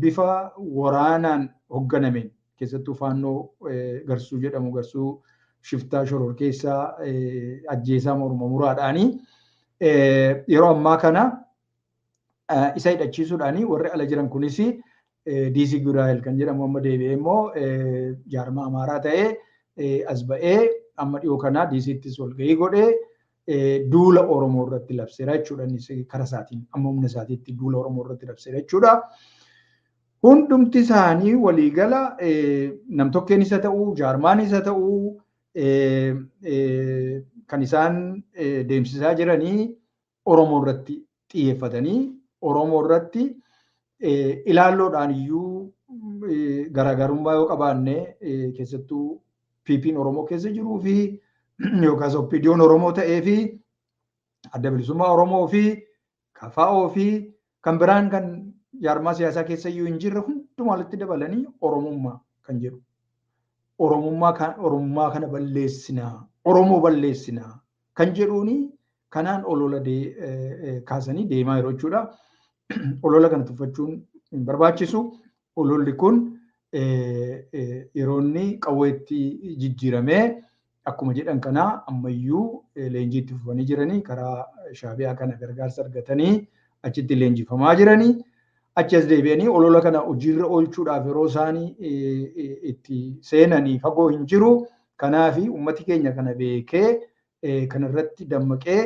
Speaker 7: bifa waraanaan hoogganameen, keessattuu faannoo Garsuu jedhamu, Garsuu shiftaa shororkeessaa ajjeesaa morma muraadhaanii yeroo ammaa kana isa hidhachiisuudhaanii warri ala jiran kunis DC Guraayel kan jedhamu amma deebi'ee immoo jaarmaa Amaaraa ta'ee as ba'ee amma dhiyoo kana DCttis walgahii godhee duula Oromoo irratti labseera jechuudha. Innis karaa isaatiin amma humna isaatiitti duula Oromoo irratti labseera jechuudha. Hundumti isaanii waliigala namtokkeen isa ta'uu, jaarmaan isa ta'uu, kan isaan deemsisaa jiranii Oromoo irratti xiyyeeffatanii Oromoo irratti ilaalloodhaan iyyuu garaagarummaa yoo qabaanne, keessattuu PP'n Oromoo keessa jiruu fi yookaas OPDO'n Oromoo ta'ee fi Adda Bilisummaa Oromoo fi KFO fi kan biraan kan jaarmaa siyaasaa keessa iyyuu hin jirre hundumaa walitti dabalanii Oromummaa kan jedhu. Oromummaa kana balleessinaa, Oromoo balleessinaa kan jedhuuni kanaan olola kaasanii deemaa yeroo jechuudha. Olola kana tuffachuun hin barbaachisu. Ololli kun yeroo inni qawweetti jijjiiramee akkuma jedhan kanaa ammayyuu leenjiitti fufanii jiranii karaa Shaabiyaa kana gargaarsa argatanii achitti leenjifamaa jiranii achi as deebi'anii olola kana hojiirra oolchuudhaaf yeroo isaanii itti seenanii fagoo hin jiru. Kanaafi uummati keenya kana beekee kanarratti dammaqee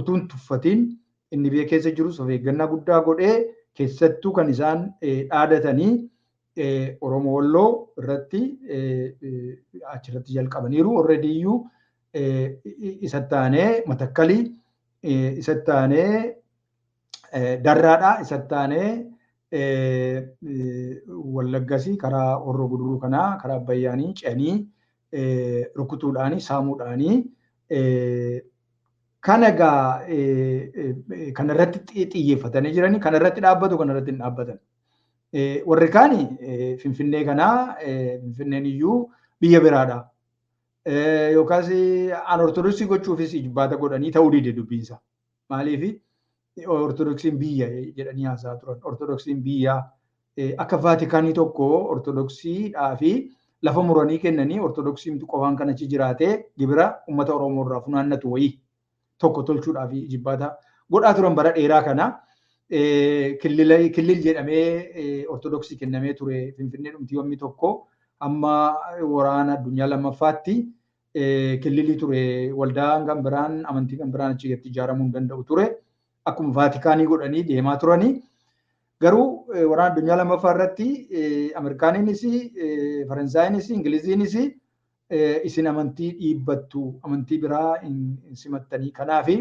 Speaker 7: utuun tuffatiin inni biyya keessa jirus of eeggannaa guddaa godhee keessattuu kan isaan dhaadatanii Oromoo Walloo irratti achirratti jalqabaniiru. Already iyyuu isatti aanee Matakkalii, isatti aanee Darraadhaa, isatti aanee Wallaggasii karaa Horroo Guduruu kanaa karaa Abbayyaanii ce'anii rukutuudhaanii saamuudhaanii kana egaa kanarratti xiyyeeffatanii jiranii kanarratti dhaabbatu, kanarratti hin dhaabbatan. Warri kaani Finfinnee kanaa Finfinneen iyyuu biyya biraadha. Yookaas an Ortodoksii gochuufis ijibbaata godhanii ta'uu dide dubbiinsa. Maaliif Ortodoksiin biyya jedhanii haasaa turan. Ortodoksiin biyya akka Vaatikaanii tokko Ortodoksiidhaa fi lafa muranii kennanii Ortodoksiin qofaan kan achi jiraatee gibira uummata Oromoo irraa funaannatu wayii tokko tolchuudhaaf ijibbaata godhaa turan bara dheeraa kana. Killil jedhamee Ortodoksii kennamee ture Finfinnee dhumti yommii tokko amma waraana addunyaa lammaffaatti killilii ture, waldaan kan biraan amantii kan biraan achi itti ijaaramuu hin danda'u ture. Akkuma Vaatikaanii godhanii deemaa turanii. Garuu waraana addunyaa lammaffaa irratti Ameerikaaniinis, Faransaayinis, Ingiliziinis isin amantii dhiibbattu, amantii biraa hin simattanii, kanaafi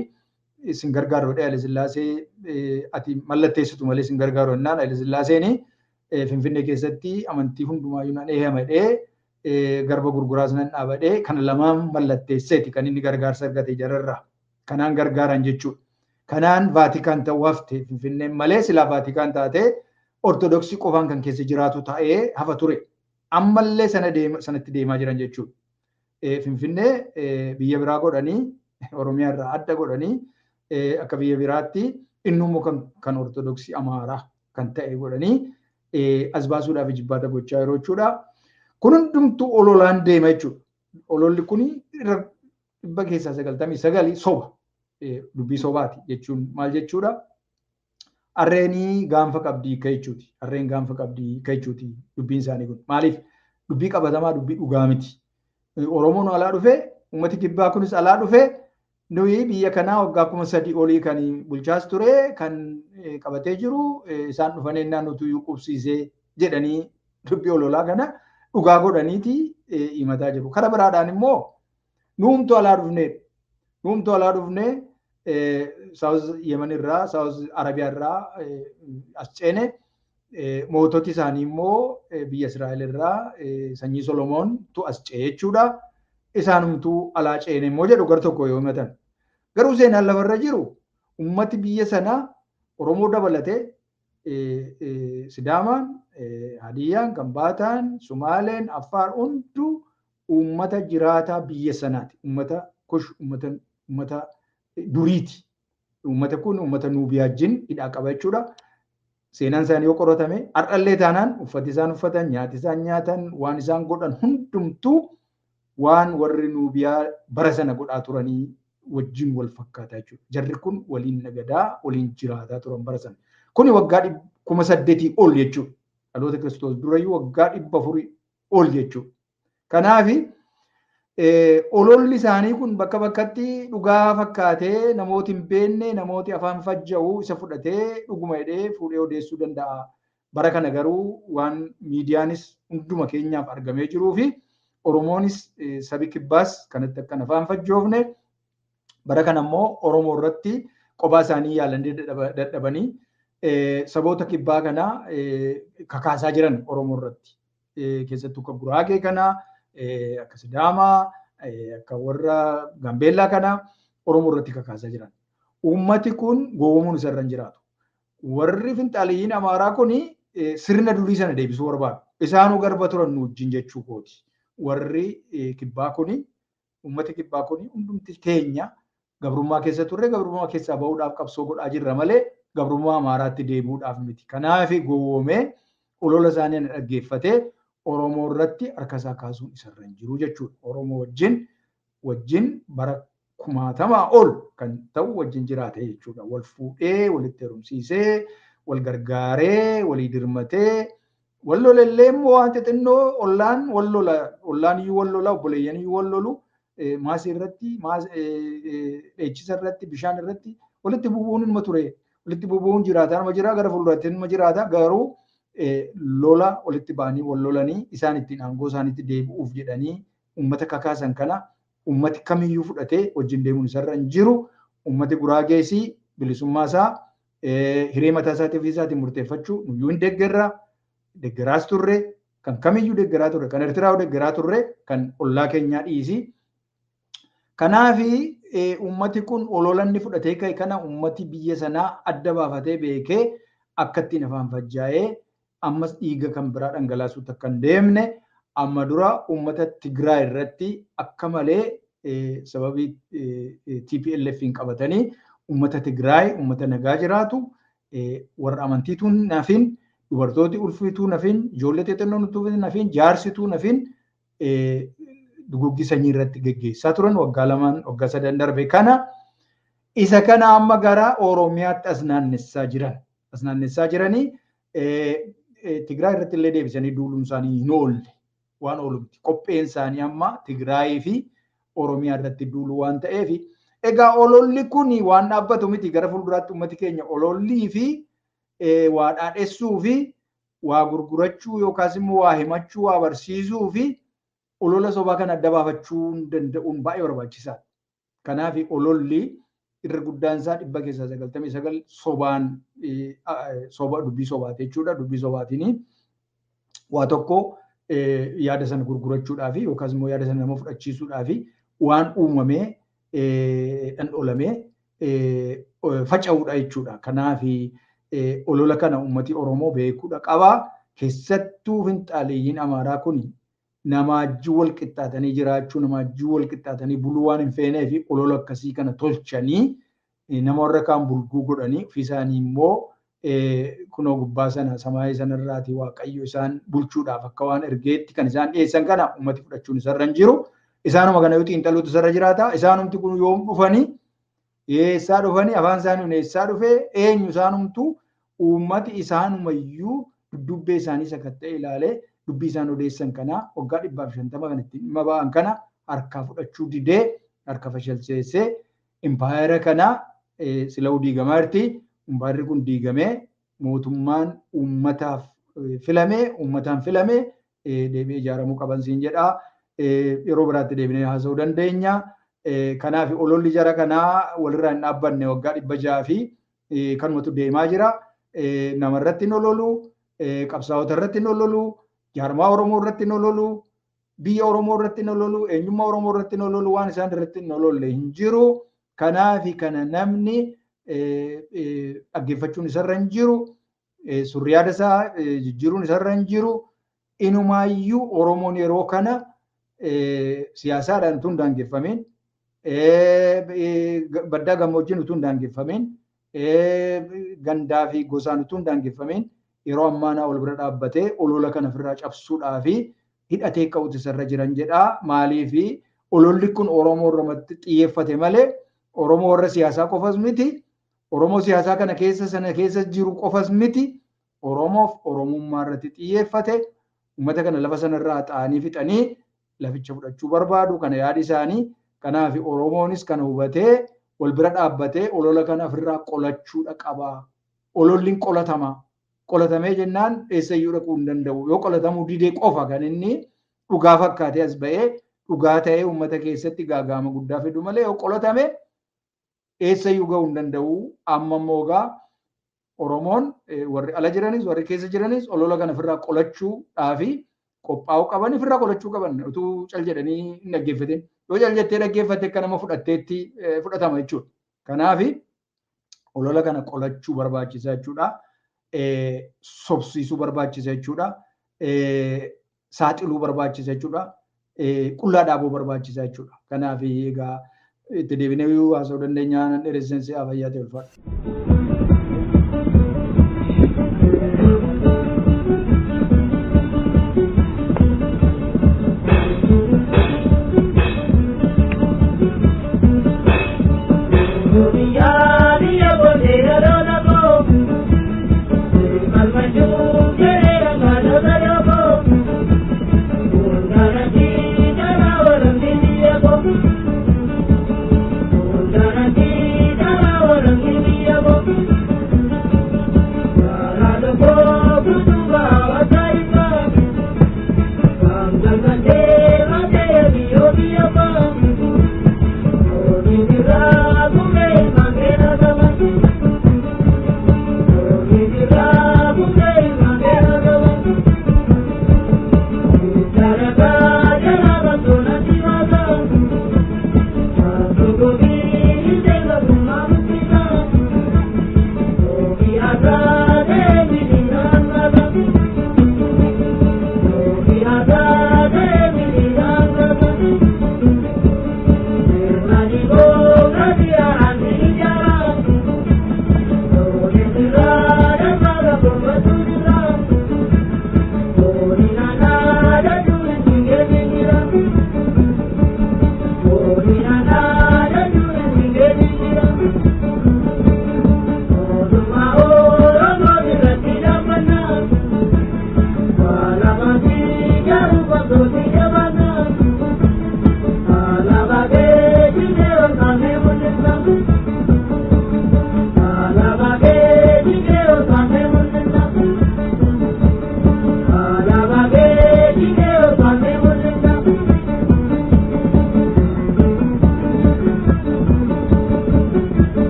Speaker 7: isin gargaaru jedhee Haile Sillaasee ati mallatteessitu malee isin gargaaru jennaan Haile Sillaaseen Finfinnee keessatti amantii hundumaayyuu nan eeyyama jedhee garba gurguraas nan dhaabadhee kana lamaan mallatteesseeti kan inni gargaarsa argate jararraa. Kanaan gargaaran jechuudha. Kanaan Vaatikaan ta'uu hafte Finfinneen malee silaa Vaatikaan taatee Ortodoksii qofaan kan keessa jiraatu ta'ee hafa ture. Ammallee sanatti deemaa jiran jechuudha. Finfinnee biyya biraa godhanii Oromiyaa irraa adda godhanii akka biyya biraatti innummoo kan Ortodoksii Amaaraa kan ta'e godhanii as baasuudhaaf ijibbaata gochaa yeroo jechuudha. Kun hundumtuu ololaan deema jechuudha. Ololli kun irra 99% soba. Dubbii sobaati jechuun maal jechuudha? Harreenii gaanfa qabdii hiika jechuuti. Harreen gaanfa qabdii hiika jechuuti dubbiin isaanii kun. Maaliif? Dubbii qabatamaa, dubbii dhugaa miti. Oromoon alaa dhufee, uummati kibbaa kunis alaa dhufee, nuyi biyya kanaa waggaa 3000 olii kan bulchaas ture kan qabatee jiru isaan dhufanii innaan nutu qubsiisee jedhanii dubbii ololaa kana dhugaa godhaniiti himataa jiru. Kara biraadhaan immoo nuumtu alaa dhufnee nuumtu alaa dhufnee South Yemen irraa, South Arabiyaa irraa as ceene, moototi isaanii immoo biyya Israa'el irraa sanyii Solomoon tu as ce'e jechuudha. Isaanumtuu alaa ceene immoo jedhu gar tokko yoo himatan. Garuu seenaan lafarra jiru ummati biyya sanaa Oromoo dabalatee Sidaamaan, Hadiyyaan, Gambaataan, Sumaaleen, Affaar hunduu uummata jiraataa biyya sanaati. Uummata Kush, uummata duriiti. Uummata kun uummata Nuubiyaa wajjin hidhaa qaba jechuudha. Seenaan isaanii yoo qoratame har'allee taanaan uffati isaan uffatan, nyaati isaan nyaatan, waan isaan godhan hundumtuu waan warri Nuubiyaa bara sana godhaa turanii wajjin wal fakkaataa jechuudha. Jarri kun waliin nagadaa, waliin jiraataa turan bara sana. Kuni waggaa 8000 ol jechuudha. Dhaloota Kiristoos durayyuu waggaa 400 ol jechuudha. Kanaafi ololli isaanii kun bakka bakkatti dhugaa fakkaatee namooti hin beekne, namooti afaan fajja'u isa fudhatee dhuguma jedhee fuudhee odeessuu danda'a. Bara kana garuu waan miidiyaanis hunduma keenyaaf argamee jiruu fi Oromoonis sabi kibbaas kanatti akkan afaan fajjoofne, bara kana immoo Oromoo irratti kophaa isaanii yaalanii dadhabanii saboota kibbaa kana kakaasaa jiran Oromoo irratti. Keessattuu akka Guraagee kana, akka Sidaamaa, akka warra Gaambeellaa kana Oromoo irratti kakaasaa jiran. Uummati kun gowwoomuun isarra hin jiraatu. Warri finxaaliyyiin Amaaraa kun sirna durii sana deebisuu barbaadu. Isaanuu garba turan nu wajjin jechuu kooti. Warri kibbaa kuni, uummati kibbaa kuni hundumti keenya gabrummaa keessa turre, gabrummaa keessaa bahuudhaaf qabsoo godhaa jirra malee gabrummaa Amaaraatti deebi'uudhaaf miti. Kanaaf gowwoomee olola isaanii dhaggeeffatee Oromoo irratti harka isaa kaasuun isarra hin jiru jechuudha. Oromoo wajjin bara kumaatamaa ol kan ta'u wajjin jiraate jechuudha. Wal fuudhee, walitti heerumsiisee, wal gargaaree, walii dirmatee, wal lolellee immoo waan xixinnoo ollaan wal lola, ollaan iyyuu wal lola, obboleeyyan iyyuu wal lolu, maasii irratti, dheechisa irratti, bishaan irratti walitti bu'uun inuma ture. Walitti bu'uun jiraataa nama jira, gara fuulduraatti inuma jiraata, garuu lola walitti ba'anii wal lolanii isaan ittiin aangoo isaaniitti deebi'uuf jedhanii uummata kakaasan kana uummati kamiyyuu fudhatee wajjin deemuun isarra hin jiru. Uummati Guraageesii bilisummaa isaa hiree mataa isaatii ofii isaatiin murteeffachuu nuyyuu hin deeggarra. Deeggaraas turre, kan kamiyyuu deeggaraa turre, kan Eertiraa deeggaraa turre, kan ollaa keenyaa dhiisi. Kanaafi uummati kun ololanni fudhatee ka'e kana uummati biyya sanaa adda baafatee beekee akka ittiin afaan fajjaa'ee ammas dhiiga kan biraa dhangalaasuutti akka hin deemne, amma dura uummata Tigraay irratti akka malee sababii TPLF hin qabatanii uummata Tigraay uummata nagaa jiraatu, warra amantiituu nafin, dubartooti ulfiituu nafin, ijoollee xixinnoon utuu nafin, jaarsituu nafin duguggii sanyii irratti geggeessaa turan waggaa lamaan waggaa sadan darbe kana. Isa kana amma gara Oromiyaatti as naannessaa jiran. As naannessaa jiranii Tigraay irratti illee deebisanii duuluun isaanii hin oolle, waan oolumti. Qopheen isaanii amma Tigraayii fi Oromiyaa irratti duulu waan ta'eef, egaa ololli kun waan dhaabbatu miti. Gara fuulduraatti uummati keenya olollii fi waa dhaadhessuu fi waa gurgurachuu yookaas immoo waa himachuu, waa barsiisuu fi olola sobaa kana adda baafachuu danda'uun baay'ee barbaachisaadha. Kanaaf ololli irra guddaan isaa 99% sobaan, soba, dubbii sobaati jechuudha. Dubbii sobaatiin waa tokko yaada sana gurgurachuudhaaf yookaas immoo yaada sana nama fudhachiisuudhaaf waan uumamee dhandholamee faca'uudha jechuudha. Kanaaf olola kana uummati Oromoo beekuudha qaba. Keessattuu finxaaleeyyiin Amaaraa kun nama wajjin wal qixxaatanii jiraachuu, nama wajjin wal qixxaatanii buluu waan hin feenee fi olola akkasii kana tolchanii nama warra kaan bulguu godhanii ofii isaanii immoo kunoo gubbaa sana samaayii sanarraati Waaqayyo isaan bulchuudhaaf akka waan ergeetti kan isaan dhiyeessan kana uummati fudhachuun isarra hin jiru. Isaanuma kana yoo xiinxaluutu isarra jiraata. Isaanumti kun yoom dhufanii, eessaa dhufanii, afaan isaanii eessaa dhufee, eenyu isaanumtu, uummati isaanumayyuu duddubbee isaanii sakatta'ee ilaalee dubbii isaan odeessan kana waggaa 150 kan ittiin dhimma ba'an kana harkaa fudhachuu didee harka fashalseessee impaayera kana sila'uu diigamaa jirti. Impaayerri kun diigamee mootummaan uummataaf filamee, uummataan filamee deebi'ee ijaaramuu qaban siin jedha. Yeroo biraatti deebinee haasa'uu dandeenya. Kanaaf ololli jara kanaa walirraa hin dhaabbanne, waggaa 600 fi kanumatu deemaa jira. Namarratti hin ololu, qabsaa'ota irratti hin ololu, jaarmaa Oromoo irratti hin ololu, biyya Oromoo irratti hin ololu, eenyummaa Oromoo irratti hin ololu, waan isaan irratti hin ololle hin jiru. Kanaaf kana namni dhaggeeffachuun isarra hin jiru, surri yaada isaa jijjiiruun isarra hin jiru. Inumaayyuu Oromoon yeroo kana siyaasaadhaan utuu hin daangeffamin, baddaa gammoojjiin utuu hin daangeffamin, gandaa fi gosaan utuu hin daangeffamin yeroo ammaa naa wal bira dhaabbatee olola kana ofirraa cabsuudhaa fi hidhatee ka'uutu isarra jiran jedha. Maaliif ololli kun Oromoo irratti xiyyeeffate malee Oromoo warra siyaasaa qofas miti. Oromoo siyaasaa kana keessa sana keessa jiru qofas miti. Oromoof Oromummaa irratti xiyyeeffate. Uummata kana lafa sanarraa xaa'anii fixanii laficha fudhachuu barbaadu. Kana yaadi isaanii. Kanaaf Oromoonis kana hubatee wal bira dhaabbatee olola kana ofirraa qolachuudha qaba. Ololli qolatama. Qolatamee jennaan eessayyuu dhaquu hin danda'u. Yoo qolatamuu didee qofa kan inni dhugaa fakkaatee as ba'ee dhugaa ta'ee uummata keessatti gaagaama guddaa fidu malee yoo qolatame eessayyuu ga'uu hin danda'u. Amma immoo egaa Oromoon warri ala jiranis warri keessa jiranis olola kana ofirraa qolachuudhaafi qophaa'uu qaban, ofirraa qolachuu qaban utuu cal jedhanii hin dhaggeeffatin. Yoo cal jettee dhaggeeffatte akka nama fudhatteetti fudhatama jechuudha. Kanaaf Olola kana qolachuu barbaachisa jechuudha. Sobsiisuu barbaachisa jechuudha. Saaxiluu barbaachisa jechuudha. Qullaa dhaabuu barbaachisa jechuudha. Kanaaf egaa itti deebinee haasa'uu dandeenya, nan dheeressen, si'aa fayyaa ta'e, ulfaadha.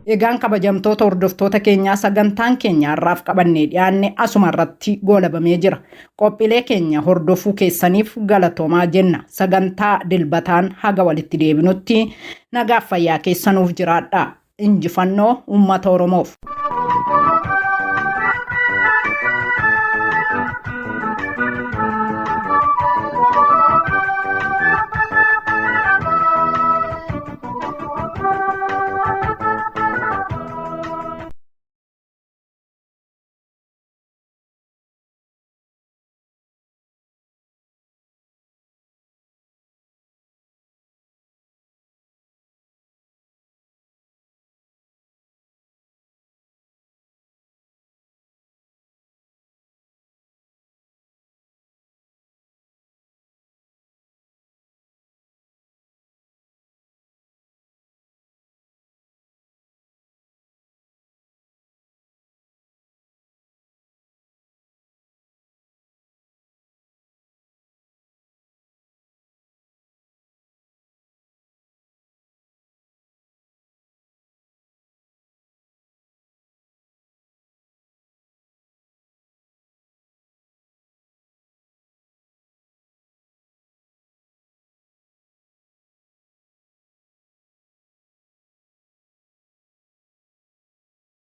Speaker 2: Egaan kabajamtoota hordoftoota keenyaa, sagantaan keenya har'aaf qabannee dhiyaanne asuma irratti goolabamee jira. Qophiilee keenya hordofuu keessaniif galatoomaa jenna. Sagantaa dilbataan haga walitti deebinutti nagaaf fayyaa keessanuuf jiraadha. Injifannoo uummata Oromoof.